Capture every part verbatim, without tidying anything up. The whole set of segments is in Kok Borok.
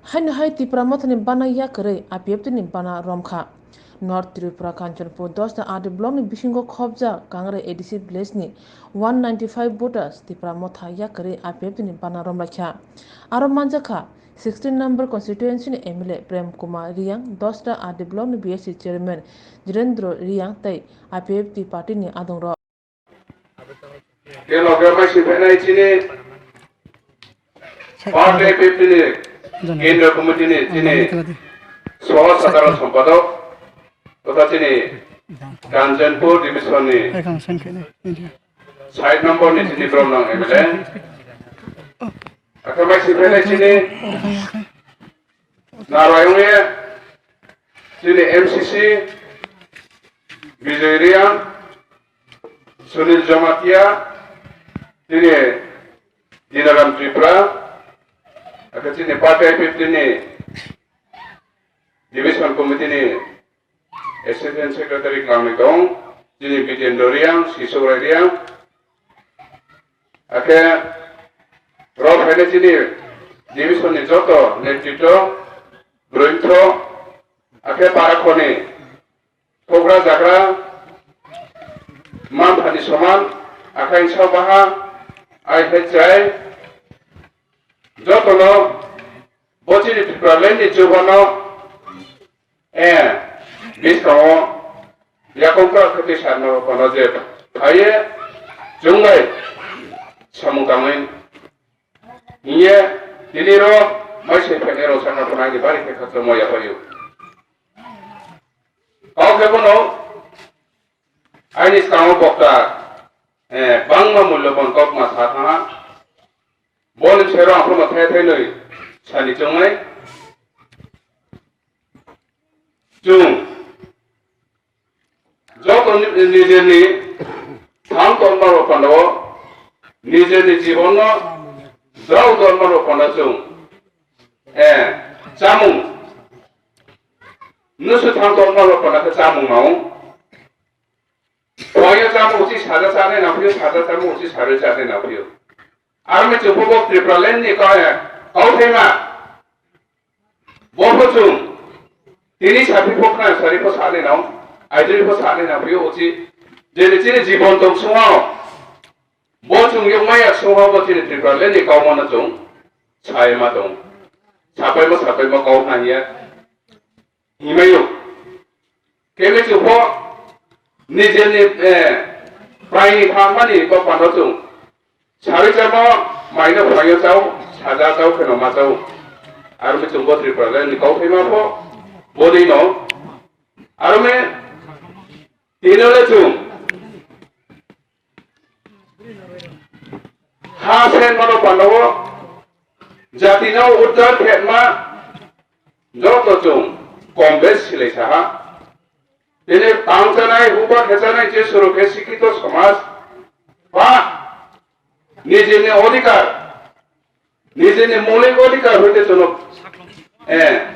Haino hai Tipra Mothani bana yakarwi I P F T ni bana romkha. North Tripura Kanchanpur Dosda R D block ni bisingo khobjak Kangrai A D C village ni one ninety-five voters Tipra Motha yakarwi I P F T ni bana romlaikha. Aro manjakha sixteen number constituency ni M L A Prem Kumar Riyang, Dosda R D block ni B S C chairman Jirendra Riyang tei I P F T party ni adongrok. Khe loge mai siphainai chini party I P F T ni Kendriya Committee ni chini Soho Sadharan Sompadok totha chini Kanchanpur division ni side number ni chini Bromnang M L A. Akhe mai siphainai chini Narwai wngya chini M C C Bijoy Riyang, Sunil Jamatia, chini Dinaram Tripura, akhe chini party I P F T ni Division Committee ni Assistant Secretary Klamni tong, chini Bijendra Riyang, Sisok Rai Riyang, akhe rok haino chini division ni joto netritwo, bwrwintho, akhe parakhoni thogra jagra, manthani soman, akhai sabaha, ai hai chai, jotono bo chini Tripura land ni chubano, eh, biskango yakung krak khe twi sarma rok phano je phaiye chwng bai samung tangwi hiye tini ro mai se phene ro sana phana ni bari khe khatro mo yapayo. Kau khe bono aini skang o bokta, eh, bangma mullo ban kok ma sa thana. Boni bwsai rok ang phano thai thai noi sani chongnai. Chwng joto ni-, nijeni thang tongma rok pano, nijeni jibon no drao tongma rok pano chwng, eh, chamung nusu thang tongma rok pano khe chamung nao. Phwrwngya chamo uchi saja chani nangphio, saja chamo uchi sarwi chani nangphio. Aroni chwngphobok Tripura land ni kau-, kauthaima. Bo pho chwng tini sapi pho khna sari pho sani nang, aidri pho sani nangphio uchi. Jeni chini jibon tong sungao. Bo chwng yokmaya sungao bo chini Tripura land ni kaumano chwng sai ma tong. Sapaima sapaima kau khna hiya. Himayo. Kebe chupho nijeni, eh, praini phamani kok pano chung. Sari chamo maino phayo chao, saja chao kheno ma chao. Aro me chungbo Tripura le ni kau phima pho. Bodi no. Aro me tino le chung. Ha sen mano pano jati no uddar khetma joto chung kom bes silai saha. Tini tang chanai, huba khe chanai, je suru khe sikito somaj ba nijini odhikar, nijini moulik odhikar hoite chwngno, eh,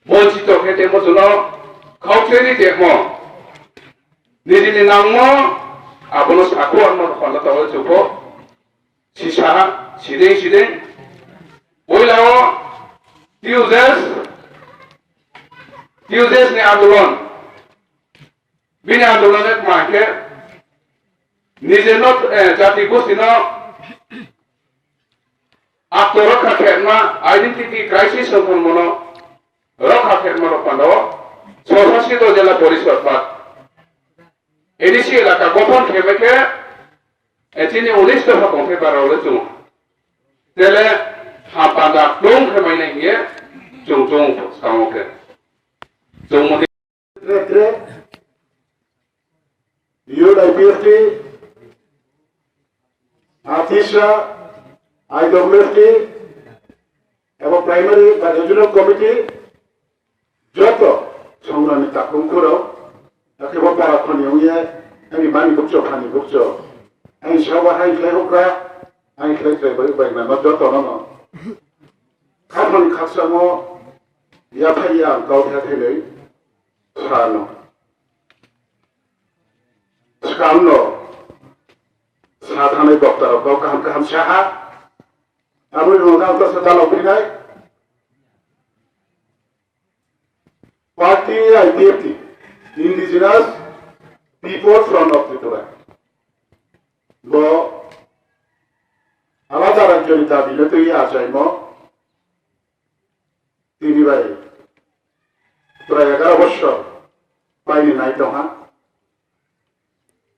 bonchito khe temo chwngno khaucheni temo nijini nangmo abono sakhu anma panda tawai chukho. Sisa, sideng, sideng. Puila o T U J S, T U J S ni andolon. Bini andolon ek ma khe, nije no, eh, jati gosti no atto rokha khetma, identity crisis wng thangmano rokha khetma rok panda o, swsasito jela porishod ba A D C elaka gothon khe khe, eh, chini unis dopha tongthai bara le chung. Tele ha panda plung khe mai nai hiye chung chung sango khe. Chung mo tre, tre, Youth I P F T, Atisa, I W F T, ebo Primary ba Regional Committee, joto songrani takhum khoro, akhe bo para khoni ongya, ani mani bukcho, phani bukcho, ani sawa hai khlai hokra, ani khlai khlai bai, bai, bai, ma joto no no. Khaphang khaksamo, yaphai ya ang kau khe thai nai, sano. Swkang no, sa thanai bokta rok kau kaham kaham saha, Aboni ulo ang tasa dalok phinai, Party I P F T, Indigenous People Front of Tripura. Bo alada rajyoni dabi no twi achaimo tini bai prai egaroh bosor paini nai tongha.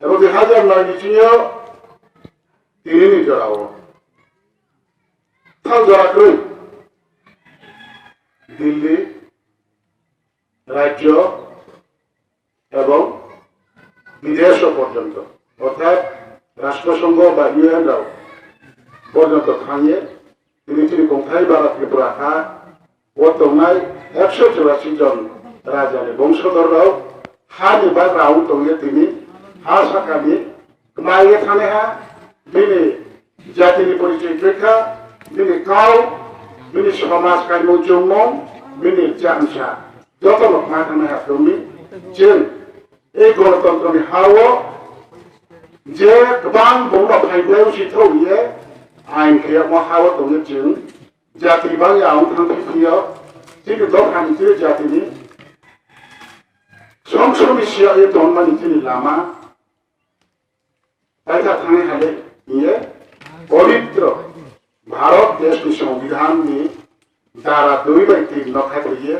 Ebo dui hajar noi ni sini o tini ni jora o thang jora kwrwi Delhi, rajyo ebong bidesh porjonto, orthat Rashtrosongho ba U N rao porjonto thangye tini chini kongthai bara Tripura ha o tongnai ekso churasi jon rajani bongsodohrao hani bagra wng tongye tini ha sakani kmaiye thanaiha bini jatini porichoi kwrwikha, bini kau, bini somaj kaimung chumung, bini chamsa jotono kma thangnai ha tongni chwng ei gonotontroni ha-o je kwbang bongno phaibwlai usi thok ye ain kheyamo ha-o tongwi chwng jati bangya wng thang thiphiyo chini dophani chini jatini songsoni siya ye tongmani chini lama paitha thangwi hale hiye pobitro Bharat desh ni songbidhan ni dara dui bai tin no khaitaiye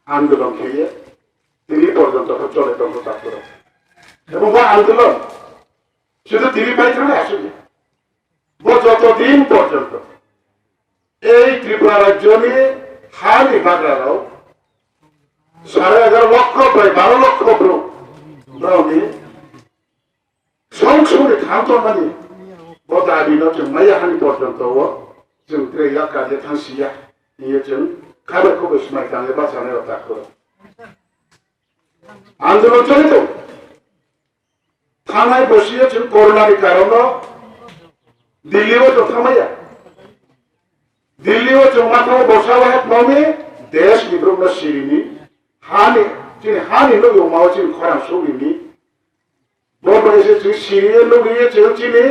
andolon kheye tini porjonto khe chole tongkha takhoro. Ebong bo andolon sudu tini pai thangwi asukya. Bo joto din porjonto ei Tripura rajyoni hani bagrarao sare egaroh lokkho bai baro lokkho borok borokni songsoni thang tongmani bo dabino chwng maya hani porjonto o chwng tre yak karya thang siya hiye chwng khabai khubai swmai tangwi bachanai rok takhoro. Andolon choli tong. Thangnai bosiyo chwng corona ni karono Delhi o chwng thangmaya. Delhi o chwng mathao borsa wahak mami desh ni borokno sirini hani chini hani nugwi mao chini khorang sugini. Bo bai se chwng siriye nugwi chwng chini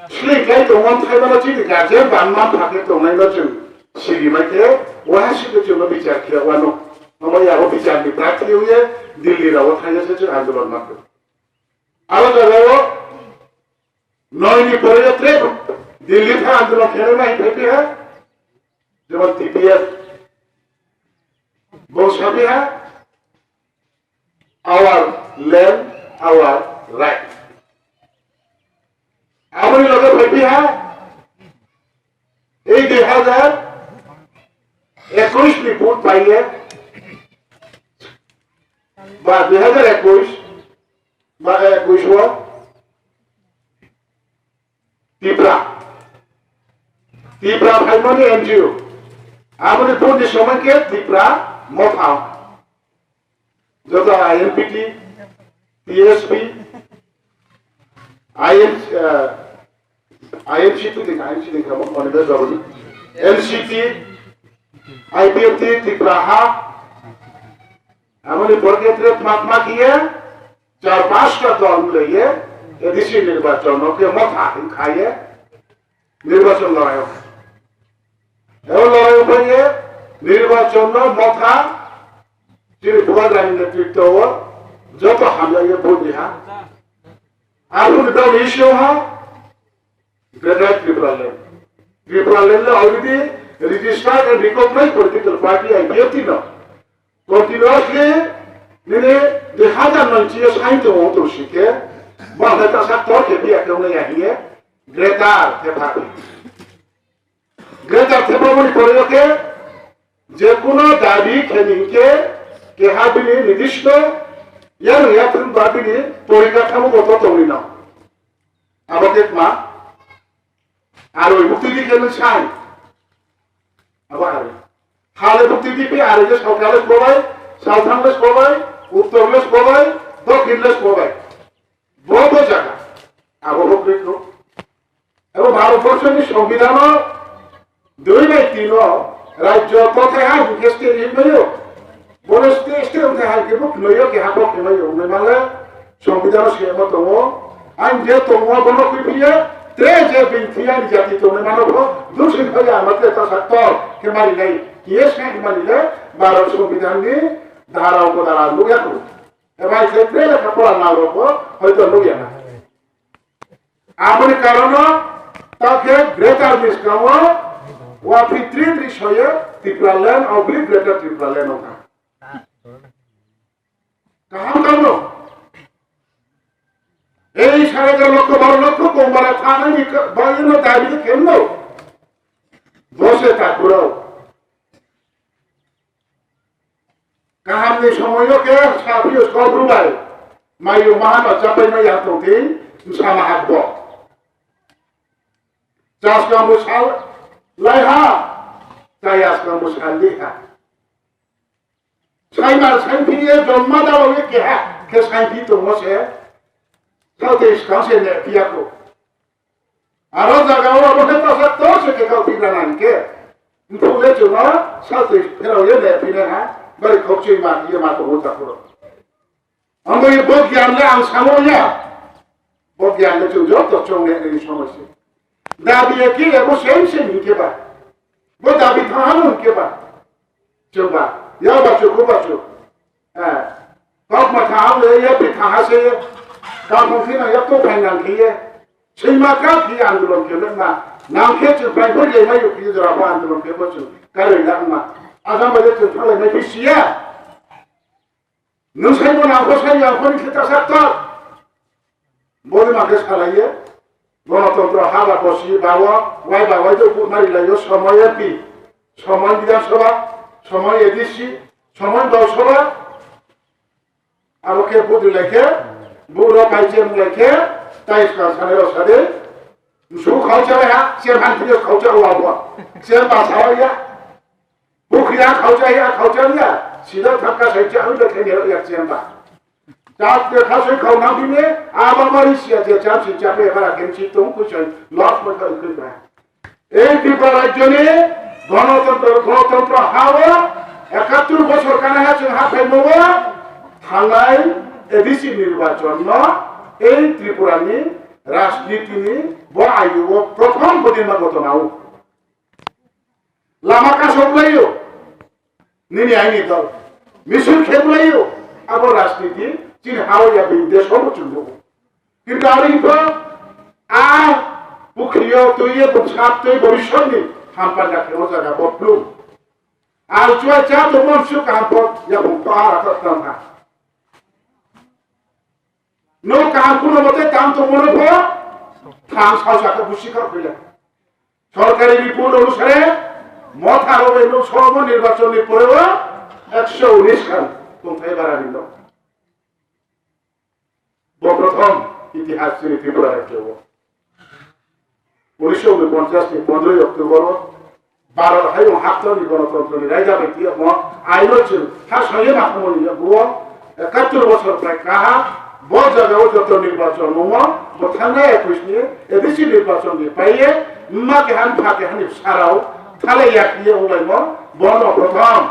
Sling khlai tongmani thaimano chini guardian bangma phakhe tongnaino chwng siri maikhe, waha sikhe chwngno bichar khe wano. Omo yago bicharni prarthi wngye Delhi rao thainase chwng andolon mankho. Aro jagao noini pore tre Delhi tha andolon khenai nai phaipiha, jemon T P F bo sapiha, Our land, our right. Aboni loge phaipiha, ei dui hazar ekush ni vote paiye, ba dui hazar ekush, ba ekush o, Tipra. Tipra phaimani N G O. Aboni purni somoi khe Tipra Motha. Joto I M P T, T S P, I M, eh, I M C T, I M C T, N C T, I P F T, Tipra Ha. Aboni pore khe tre tma tma khiye, char panchta dol mileiye A D C nirbachon no khe Motha hwn khaiye nirbachon loraio. Ebo loraio phaiye nirbachon no Motha chini Bubagrani netritwo o joto hamjaiye vote riha. Aboni dol issue ha Greater Tripura Land. Tripura Land le already registered and recognized political party I P F T no. Continuously nini dui hazar nonchi yo sign tongo to sikhe, bo hai ta sak tor khe biya khe wngnai ya hiye, greater khe pha. Greater khe pha mani pore khe, je kuno dabi khe ni khe, keha bini nidishto, ya ya thum ba bini porikha thamu bo to tongni no. Abo khe ma, Aroi bukti di khe nung sai. Abo aroi. Hale bukti di pi aroi je sorkar le sobai, salthang le sobai, uttor le sobai, dokhin le sobai. Bo bo jaga. Abo bo kri kro. Abo Bharat borsho ni songbidhano dui bai tino rajyo kothai ha hingke state hingmayo. Bono state state hingke hai kebo khwlaio, keha bo khwlaio, hwnwi manle songbidhano siyamo tongo. Ang je tongo bono khwi phiya, tre je bini phiya ni jati tongnai mano bo, dusri phai ama tre ta saktor khe mari nai. Yes, hai mani le, Bharat Songbidan ni dhara upadara nukya ko. Eba hai khe tre lekha pora nang rok bo hoito nukya na. Aboni karono ta khe greater ni swkango wa phitri tri soye Tripura land, obli greater Tripura land ongkha. Kaham tamo. Ei sare egaroh lokho baro lokho kong bara thanani ka-, bagwino dabi khe kemno. Bose takhurao. Kahamni somoyo khe saphio sokru bai. Mayo mahano chapai maya tongtwi msama hakbo. Chaskang bo sal lai ha. Chayaskang bo sal di ha. Saimar saimphini ye jomma dalo ye keha khe saimphi tongo se. Tao tei swkang se ne phiya ko. Aro jaga o abo khe tasa to se khe kau phikra nang khe. Mphuk le chuma sa tei pherao ye ne phina ha. Bari khokchwi ma ye ma tongo ta phuro. Ambo ye bo gyan le ang samo ya. Bo gyan le chwng joto chong ne ni somoi se. Dabi ye ki ye bo sem sem ni ke ba. Bo dabi tha hanu ke ba. Chwng ba, ya ba chwng, ko ba chwng. Eh, kok ma tha ang le, ya pi tha ha se, ka phong thina ya to phai nang khe ye. Sima ka phi andolon khe ma, nang khe chwng phai phai le ma yu phi jora ba andolon khe bo chwng, ka roi lang ma. Ajam ba le chwng phalai mai phi siya. Nwng sai bo nang ko sai yang ko ni khe ta sak ta. Boni ma khe salai ye. Gonotontro ha ba bosi ba o, wai ba wai do buk mari lai o, somoy M P, somoy Bidhan Sabha, somoy A D C, somoy Dol Sabha. Abo khe buk ri lai khe, buk rok pai che mung lai khe, tai ska sanai rok sa de. Su khau cha lai ha, che man phri khau cha wa bo. Che ba sa ya. Buk ya khau cha ya, khau cha ya. Sida thak ka sai cha hu de khe ne ya che ba. Chak te khasoi khau nang bini, aba mari sia je cham si chak le bara kem si tong ku sai los mo thai ku ba. Ei Tripura rajyoni gonotontro, gonotontro hao ekattur bosor kana ha chwng ha phai mo, thangnai A D C nirbachon no ei Tripura ni rajniti ni bo ayu o prothom bodima gotonao. Lama kasok laio, nini aini dol. Misil khebulaio, abo rajniti, chini hao ya bini desh hobo chwng nugo. Kintu aro ipho, a pukhriyo twiye bwsap twi bhobishyotni hampanda khe o jaga bo plung. Al chua cha to mon su kaham pho, ya bung to ara to tang ha. No kaham kuno mote tang tongmano pho thang sao saka busi kha phila. Sorkari report onusare motha robe no somo nirbachon ni poreo ekso unis khan tongthai bara ni no. Bo prothom itihas chini Tripura rajyo o. Unisho uni ponchas ni pondroi October o Bharat hayung haktorni gonotontro ni raida bai tiyakmo aino chwng ha songye mathangmani yakguo ekattur bosor prai kaha bo jagao joto nirbachon mungmo bo thangnai ekwis ni A D C nirbachon ni paiye mma keha mpha keha ni bwsarao thalai yakhiye wnglaimo bono prothom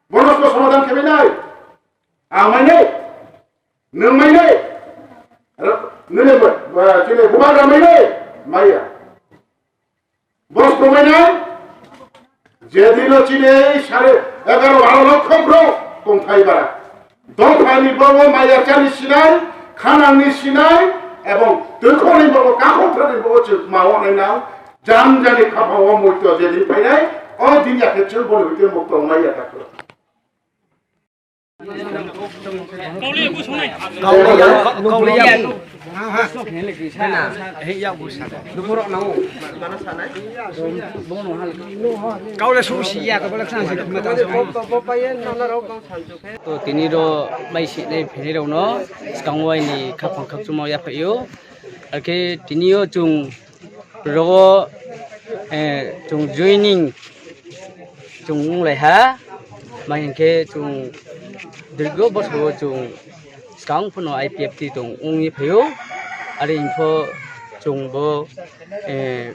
bono somadan khebainai ang mainai. Nwng mai de? Nini chini bubagra mai de? Maya. Bos tumai nai? Jedino chini sare egaro baro lokho bro tongthai bara. Dophani bobo maya chani sinai, khanangni sinai, ebong twikhorni bobo kakhorthani bobo chwng mao nai nang, jam jani khapao muito jedin phainai, o din yakhe chwng boni hwite mukto maya takro. To tini ro mai si nai phini rok no skang wai ni khapang khapchuma ya phaio. Akhe tini o chung Rogo, eh, chwng joining chwng wng lai ha, mai hwnkhe chwng dirgo bosoro chwng swkang phano I P F T tong wngwi phaio, ari hwnkhe chwng bo, eh,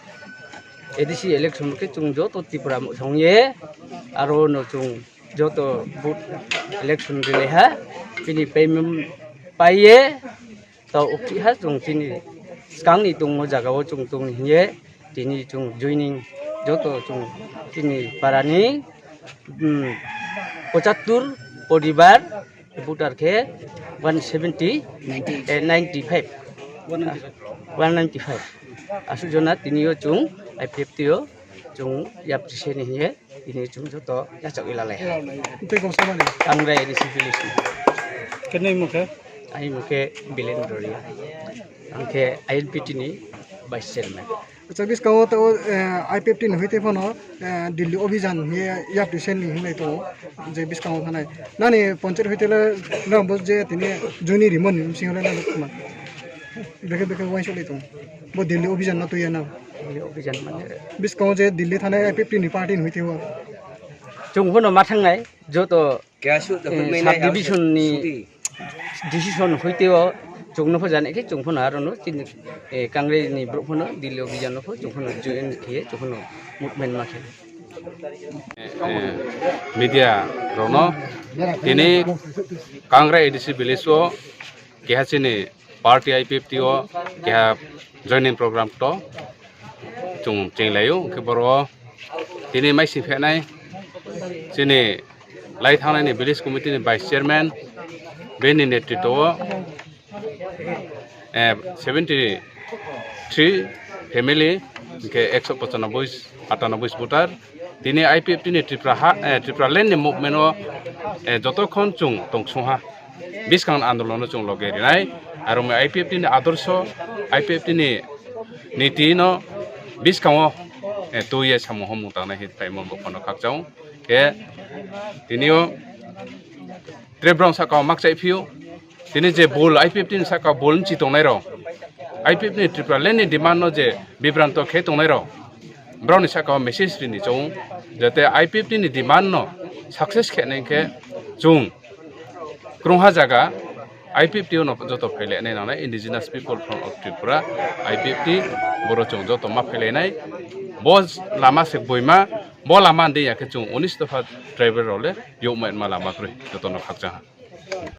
A D C election khe chwng joto Tripura mwthangwi aro no chwng joto vote election rilai ha, bini payment paiye. To ukti ha chwng chini swkangni tongmo jagao chwng tongni hiye tini chwng joining Joto chwng chini parani, um, pochattur poribar, voter khe one seventy, eh, ninety five, one ninety five. Aswk jona tini o chwng I P F T o chwng yapri seni hiye tini chwng joto yachak ilalai. Tei kok samani? Kangra A D C village ni. Kenai mokhe? Ai mokhe Bilen Doria. Angkhe I N P T ni vice chairman. Acha, biskango to, eh, I P F T ni hoite phano, eh, Delhi Obhijan hiye yapri seni hinlai tongo, je biskango thanai. Nani ponchayat hoite le nang bo je tini juni rimon ni bising le nang khuma. Bekhe bekhe waisuk lai tongo. Bo Delhi Obhijan no tuya nang. Delhi Obhijan mane? Biskango je Delhi thanai I P F T ni party ni hoite o. Chwng phano ma thangnai, joto Khe aswk eh, dokhornai sub nai division ni aswk sudi. Decision hoite o chwngno pho jani khe chwng phano arono chini, eh, Kangra ni borok phano Delhi Obhijan no pho chwng phano join khiye chwng phano movement ma khe. Eh, media rokno tini Kangra A D C village o keha chini party I P F T o keha joining program to chwng chenglaio, hwnkhe boro tini maising phenai chini lai thangnaini village committee ni vice chairman, bini netritwo o, eh, seventy three family, hwnkhe ekso pochanoboi, atanoboi voter. Tini I P F T ni Tripura ha, eh, Tripura land ni movement o, eh, jotokhon chwng tongsongha. Bwskang andolon no chwng loge rinai, aro I P F T ni adorsho, I P F T ni niti no bwskango, eh, twiwi samung homung tangnai hin paimon bo phano khakchang. Khe tini o tre borok saka o makchai phio, tini je bul I P F T ni saka bul ni chi tongnai rok, I P F T ni Tripura land ni demand no je bibranto khe tongnai rok, borok ni saka o message rini chong, jate I P F T ni demand no success khe nai khe chwng Kwrwngha jaga I P F T o no joto phailai nai nangnai, Indigenous People Front of Tripura, I P F T, boro chwng joto ma phailai nai. Bo lama se boima, bo lama de ya khe chwng unis dopha tribal rok le yokma ma lama kwrwi joto no khakchang ha.